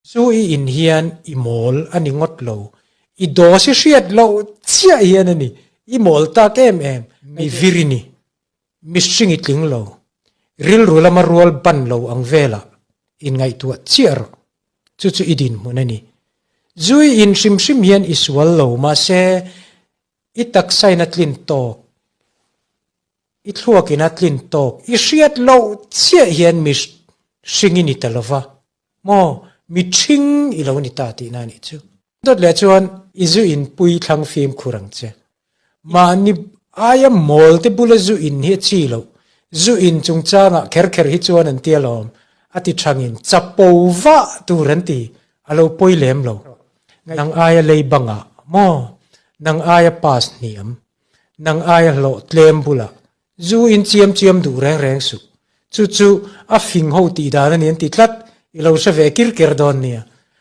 Zu i in hian i mawl a ni ngawt lo, i dose hriat loh chiah hian a ni, i mawl tak em em, mi vir i ni, mihring i tling lo, rilru lama rual ban lo ang velah inngaihtuah chiah rawh, chu chu i dinhmun a ni. Zu i in hrim hrim hian i sual lo, mahse i taksa in a tlin tawk. I thluakin a tlin tawk i hriat loh chiah hian mi hring i ni ta lova maw, mi ṭhing i lo ni ta tihna a nih chu. Dawt leh chuan i zu in pui thlang fimkhur ang che. Mahni aia mawl te bula zu in hi a chi loh, zu in chungchangah kher kher hi chuan an ti alawm, a ti thangin chapo vah tur an ti, a lo pawi lem lo. Nang aia lei bangah maw, nang aia pass hniam. Nang aia hlawh tlem bulah zu in chiam chiam duh reng reng suh. Chu chu a fing ho tih dan a ni an ti tlat, i lo hre ve kir ker dawn nia.